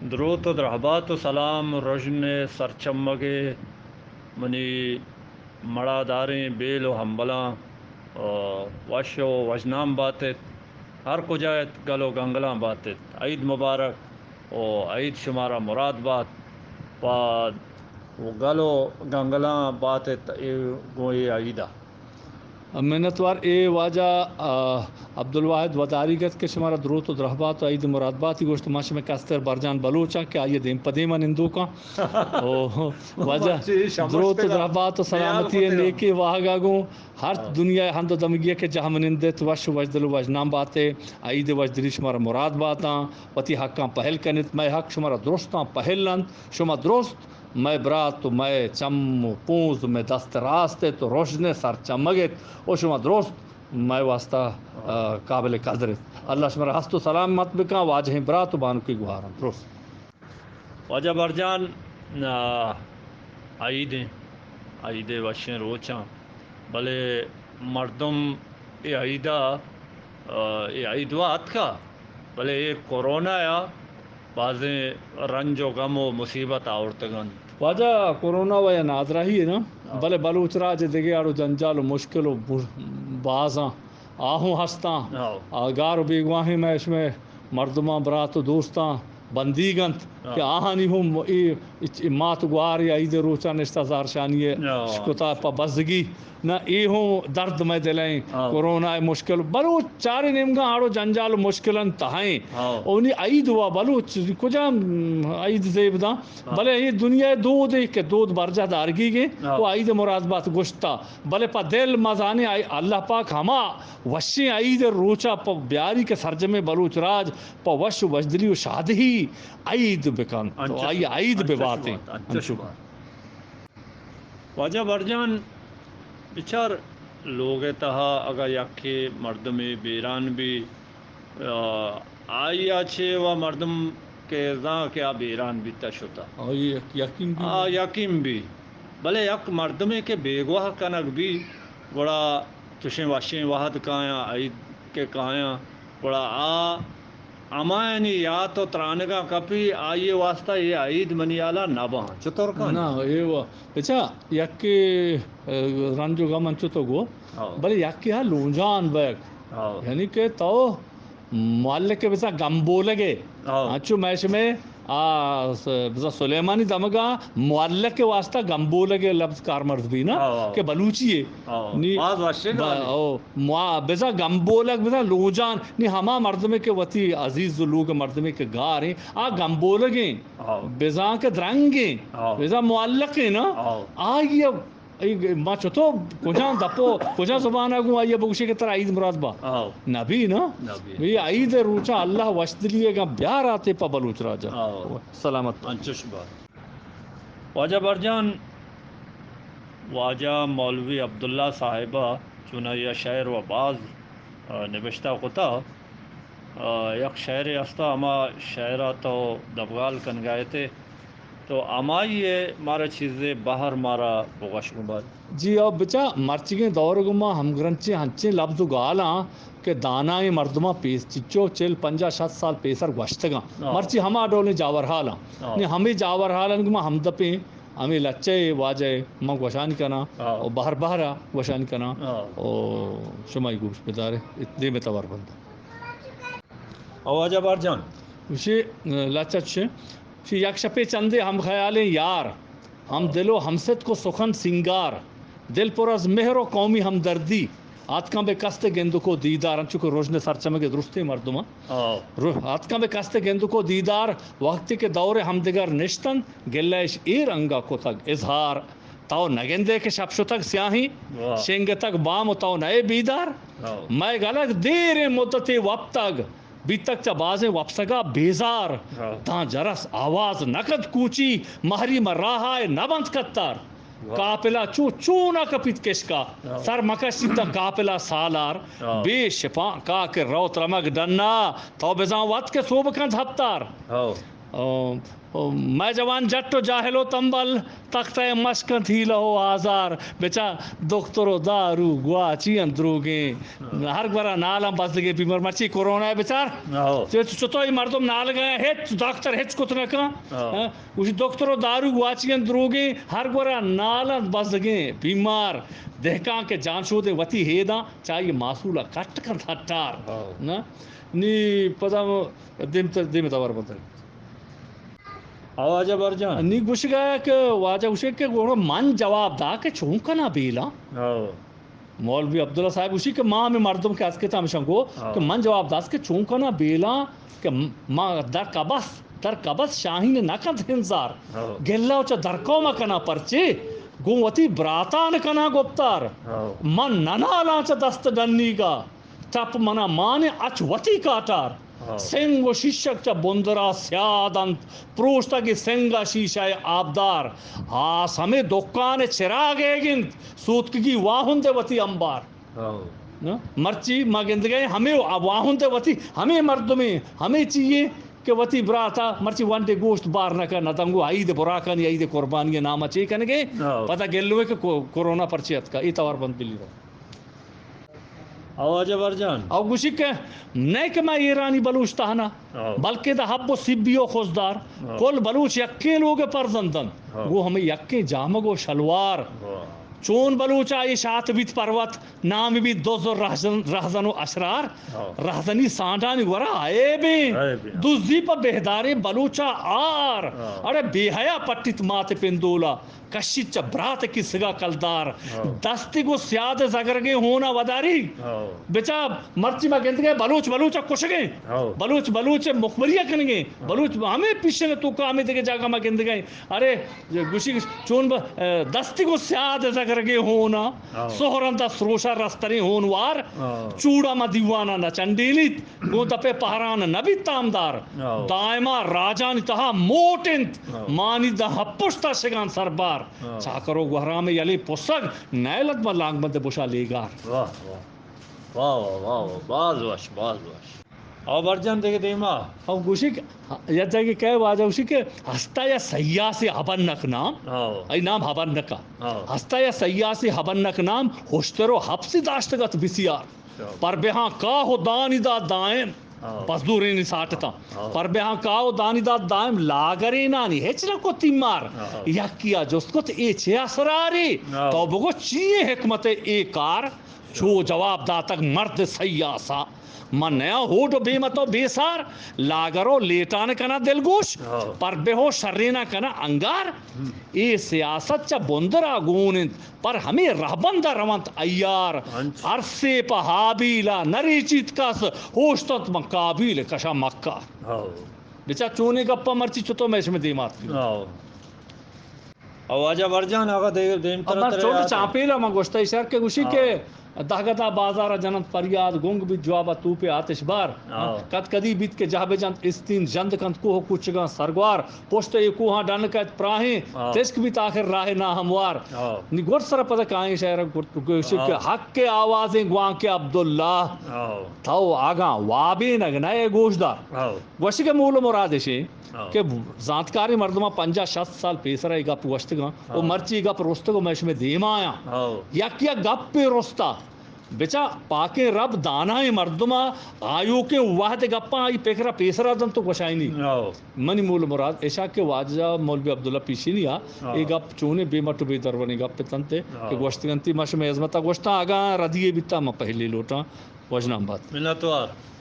دروت و درہبات و سلام رژن ءِ سرچمگ ءَ منی مڑاداریں بیل و ہمبلاں، آ، وش و وژنام بات ات۔ ہر کجا ات گل و گنگلاں بات ات۔ عید مبارک و عید شمارا مراد بات۔ پہ گل و گنگلاں بات ات اے گوں اے عید ءَ۔ منتوار۔ اے واجہ، آ، عبدالواحد وداریگ ات کہ شمارا دروت و درہبات و عید مراد باتی گوشت۔ ما شمئے کستر برجان بلوچ آں کہ آئی ءِ دیم پہ دیم ءَ نندوک آں۔ او واجہ، دروت و درہبات و سلامتی ءِ نیکیں واہگ ءَ گوں ہر دنیا ءِ ہند و دمگی ءَ کہ جہمنند ات، وش و وژدل و وژنام بات ئے۔ عید ءِ وژدلی شمارا مراد باتاں۔ وتی حقاں پہل کن ات، مئے حق شمارا درستاں پہل انت۔ شما درست مئے برات و مئے چم و پونز و مئے دست راست ات و رژن ءِ سرچمگ ات و شما درست مئے واسطہ، آ، قابل قدر ات۔ اللہ شمارا ہست و سلامت بکن، واجہیں برات و بانکی گوہاراں۔ درست۔ واجہ برجان، آ، عید ایں، عید ءِ وشیں روچاں، بلے مردم اے عید ءَ، آ، اے عید وا اتکا، بلے اے کورونا ءَ بازیں رنج و غم و مصیبت آورتگ انت۔ واجہ، کورونا و یا نادراہی ہے نا، ہاں۔ بلے بلوچ راج دگہ اڑ و جنجال و مشکل و بر-، بازاں آہوں ہستاں۔ ہاں۔ آ گار و بیگواہیں مئے شمئے مردماں، برات و دوستاں بندیگ انت، ہاں، کہ آہانی ہم اے، اے مات گوار یا عید روچا نشتہ زہرشانی ءَ، ہاں، شکتا پہ بزگی۔ نہ، اے ہوں درد مئے دل ءَ ایں۔ ہاں۔ کورونا ءِ مشکل، بلوچ چاریں نیمگاں آڑ و جنجال و مشکل انت تہا ایں۔ ہاں۔ اونی عید وا بلوچ کجام عید زیب داں؟ ہاں۔ بلے اے دنیا ءِ دود ایں کہ دود برجاہ دارگی گے، ہاں، و عید مراد بات گوشتا۔ بلے پہ دل مزانے آئی اللہ پاک ہما وشیں عید روچا پہ بیاری کہ سرجمیں بلوچ راج پہ وش و وشدلی و شادہی عید بکنت و انچش آئی عید بباتیں۔ انچش بات، انچش انچو بات۔ واجہ برجان، بچار، لوگ ءِ تہا اگاں یکے مردمے بیران بی، آ، آئی ءَ چے و مردم کہ زان کہ آ بیران بیتا شتا۔ آئی یک-، یقین بی۔ آ، یقین بی۔ بلے یک مردمے کہ بیگواہ کنگ بی، گڑا چشیں وشیں وہد کایاں، عید کہ کایاں، گڑا آ ہمایانی یات و ترانگاں کپی، آئی ءِ واسطہ اے عید منی ہیالا نہ باں۔ چطور کن؟ نہ، اے وا-، بچا، یکے، اے، رنج و غم انچو تو گو، ہاں، بلے یکے ہا لونجان بیگ۔ ہاں۔ یعنی کہ تو معلق ءِ بزاں گمبولگ ءَ۔ ہاں۔ انچو مئے شمئے، آ، س-، بزاں سلیمانی دمگا معلق ءِ واسطہ گمبولگ ءِ لبز کارمرز بی نا، ہاں، ہاں، کہ بلوچی ءِ۔ ہاں، نی باز وشیں با-، گالے۔ او، موا-، بزاں گمبولگ، بزاں لوجان، نی ہما مردمے کہ وتی عزیز و لوگ مردمے کہ گار ایں، آ گمبولگ ایں، ہاں، بزاں کہ درنگ ایں، ہاں، بزاں معلق ایں نا، ہاں، آئی ءَ اے ما چتو کجا دپو، کجا زبان ءَ گوں آئی ءَ بگوشے کہ ترا عید مراد با؟ آؤ۔ نبی نا؟ نبی۔ وی عید روچا اللہ وشدلی ءَ گا بیاراتے پہ بلوچ راجا۔ آؤ۔ سلامت۔ انچش با۔ واجہ برجان، واجہ مولوی عبداللہ صاحبہ چونایا شعر و باز، آ، نبشتہ کتا۔ آ، یک شعرے ہستا، ہما شعرا تو دبگال کنگا ات ئے، تو ہمائی ءَ مارا چیزے بہر مارا بگوش گوں بات۔ جی او بچا، مرچیگیں دور گوں ما ہمگرنچیں ہنچیں لبز و گالاں کہ دانائیں مردماں پیس چچو چل، پنجاہ، شست سال پیسر گوشتگاں۔ آ۔ مرچی ہما ڈولیں جاورحالاں۔ آ۔ نی ہمے جاورحالاں گوں ما ہمدپیں ہمے لچہ ءَ واجہ ءَ من گوشانی کناں، آ، و بہر بہر ءَ گوشانی کناں، آ، و شمائی گوش بدارے، دیم ءَ توار بند۔ او واجہ بار جان۔ گوشی، لچہ چشیں؟ گوشی، یک شپے چندے ہم خیالیں یار، ہم دل و ہم صدق و سخن سینگار، دل پر از مہر و قومی ہمدردی، آتکاں بہ قصد گندک و دیدار، انچو کہ رژن سرچمگ درستیں مردماں۔ آ۔ رو-، آتکاں بہ قصد گندک و دیدار، وقتی کہ دور ہمدگر نشتن، گلہ اش اے رنگا کتگ اظہار۔ تو نگندے کہ شپ شتگ سیاہیں، واہ۔ شنگتگ بام و تو نئے بیدار۔ واہ۔ مئے گلگ دیریں مدتے وپتگ، بیتگ چہ بازیں وپسگا بیزار۔ واہ۔ داں جرس آواز نکد کوچی، مہری مہ راہائے نبنت کتار۔ واہ۔ قافلہ چو چونا کپیت کشکا، واہ۔ سر مکشیت تاں قافلہ سالار۔ واہ۔ بے شپانکا کہ روت رمگ ڈنا، تو بزاں وت کہ سوب کنت ہپتار۔ واہ۔ او، او، مئے جوان جٹ و جاہل و تمبل، تختئے مشک انت ہیلہ و آزار۔ بچا دکتر و دارو گواچی انت دروگیں۔ ہر گورا نالاں بزگیں بیمار۔ مرچی کرونا ء بچار۔ ہو۔ چہ، چہ، چتو اے مردم نالگا ہچ دکتر ہچ کت نہ کن۔ ہو۔ ہاں؟ گوشی دکتر و دارو گواچی انت دروگیں، ہر گورا نال انت بزگیں بیمار۔ دہکان کہ جانشودیں وتی ہیداں، چائی ماسولا کٹ کنت ہٹار۔ ہو۔ نہ؟ نی پدا دیم ت-، دیم توار بنت۔ او واجہ برجان۔ نی گوشگا کہ واجہ گوشے کہ گڑا من جواب دا کہ چون کنا بیلا۔ ہو۔ مولوی عبداللہ صاحب گوشی کہ ما ہمیں مردم کہ از کتا ہمشان گو ہو۔ کہ من جواب داس کہ چون کنا بیلا کہ ما در قبس، در قبس شاہین نہ کنت ہنزار۔ ہو۔ گلہ و چہ در قوم کنا پرچے گوں وتی براتان کنا گپتار۔ ہو۔ من ننالاں چہ دست ڈنیگا۔ ٹپ منا مانے اچ وتی کاٹار۔ ہاں۔ سنگ و شیشگ چہ بندرا سیاد انت، پروشتگی سنگا شیشہ آبدار۔ آس ہمے دکان چراگ ایگ انت، سوتکگی واہند وتی امبار۔ ہاں۔ نہ؟ مرچی ما گندگئے ہمے واہند وتی ہمے مردمیں ہمے چیئے کہ وتی براتا مرچی ونڈے گوشت بار نہ کن، نہ دنگو عید براکانی عید قربانی نام چے کنگے۔ ہاں۔ پدا گلوے کہ کو-، کرونا پرچے اتکا، اے توار بند بلی رو۔ او واجہ برجان۔ او گوشی کہ نئے کہ ما ایرانی بلوچ تہنا، او۔ بلکہ دا حب و سبی و خضدار، او۔ کل بلوچ یکیں لوگ پرزندن، او۔ گو ہمیں یکیں جامگ و شلوار۔ او۔ چون بلوچا اشاعت بیت پروت، نام بیت دز و رہزن، رہزن و اشرار۔ او۔ رہزنی سانڈانی گورا عیبیں۔ عیبیں۔ دزی پہ بہداریں بلوچا آر۔ او۔ اڑے بے حیا پٹیت مات پندولا۔ کشیت چہ برات کسگا کلدار۔ ہو۔ دستی گوں سیاد زگرگیں ہونا وداری۔ ہو۔ بچا مرچی ما گندگے بلوچ بلوچ ء کشگیں۔ ہو۔ بلوچ بلوچ ء مخبری ء کنگیں۔ ہو۔ بلوچ ہمیں پیشن تو کا ہمیں دگہ جاگہ ما گندگے۔ ارے گوشی چون ب-، دستی گوں سیاد زگرگیں ہونا۔ ہو۔ سہرن دست روشا رستریں ہونوار۔ ہو۔ چوڑا ما دیوانا نہ چنڈیلیت۔ گوں دپے پہران نہ بیت تامدار۔ ہو۔ دائما راجانی تہا موٹ انت۔ ہو۔ مانی دہ پشتا شگان سربار۔ ہو۔ چاکر و گوہرام یلیں پسگ، نیلت ما لانگ بند بشا لیگار۔ واہ، واہ۔ واہ، واہ، واہ، واہ۔ باز وش، باز وش۔ او برجان دگہ دیما۔ او گوشی کہ یا جگہ کئے واجہ گوشی کہ ہستا یا سیاسی ہبنک نام۔ ہو۔ ای نام ہبنکا۔ ہو۔ ہستا یا سیاسی ہبنک نام، ہشتر و حبسی داشتگت بسیار۔ پر بہاں کاہ و دانی داد دائم، ہاں۔ بزدورینی ساٹتاں۔ ہاں۔ پر بہاں کاہ و دانی داد دائم لاگرینانی ہچ نہ کت تیمار۔ ہاں۔ یکیا جست کت اے چے اسرارے؟ ہاں۔ تو بگو چیئے حکمت اے کار؟ چو جواب داتگ مرد سیاسا، من نیاں ہوڈ و بے مت و بے سار، لاگر و لیٹان کناں دلگوش، ہاں۔ پر بہ و شریناں کناں انگار۔ ہم۔ اے سیاست چہ بندرا گون انت، پر ہمے رہبند ء رونت ایار۔ انچ۔ ارسے پہ ہابیل ء نہ ریچیت کس، ہوشتنت من کابیل کشاں مکار۔ ہو۔ بچا چونیں گپاں مرچی چتو مئے شمئے دیما اتکگ۔ ہو۔ او واجہ برجان آغا دے-، دیمتر ء من ترا چونڈ یاد انت؟ چاپیل ء من گوشتہ شر کہ گوشی ہو۔ کہ دہگتا بازار ء جننت پریاد، گنگ بیت جواب ء توپے آتش بار۔ ہاں۔ کد کدی بیت کہ جاہ بجنت استین، ژند کنت کوہ و کوچگاں سرگوار، پشت اے کوہاں ڈن کئیت پراہیں، ہاں۔ تشک بیت آخر راہ ناہموار۔ ہاں۔ نی گڈ سر پدا کائیں شعر گوشت کہ ہاں۔ حق کے آوازیں گوانک عبداللہ، ہاں۔ تو اگاں وابینگ نہ ئے گوشدار۔ ہاں۔ گوشی کہ مول و مراد اشیں ہاں۔ کہ زانتکاریں مردماں پنجاہ شست سال پیسرا اے گپ گوشتگاں و ہاں۔ مرچی اے گپ رستگ و مئے شمئے دیما آیاں۔ ہاں۔ یک یک گپے رستا۔ بچا پاکیں رب دانائیں مردماں آیوکیں وہد گپاں آئی پکرا پیسرا دنت و گوشائینی۔ ہاں۔ منی مول مراد اشا کہ واجہ مولوی عبداللہ پیشینی آ ہاں۔ اے گپ چونیں بے مٹ و بے درونیں گپ اتنت ہاں۔ کہ گوشتگنتی ما شمئے ہزمتا گوشتاں اگاں ردیے بیتا ما پہلی لوٹاں۔ وژنام بات۔ منتوار۔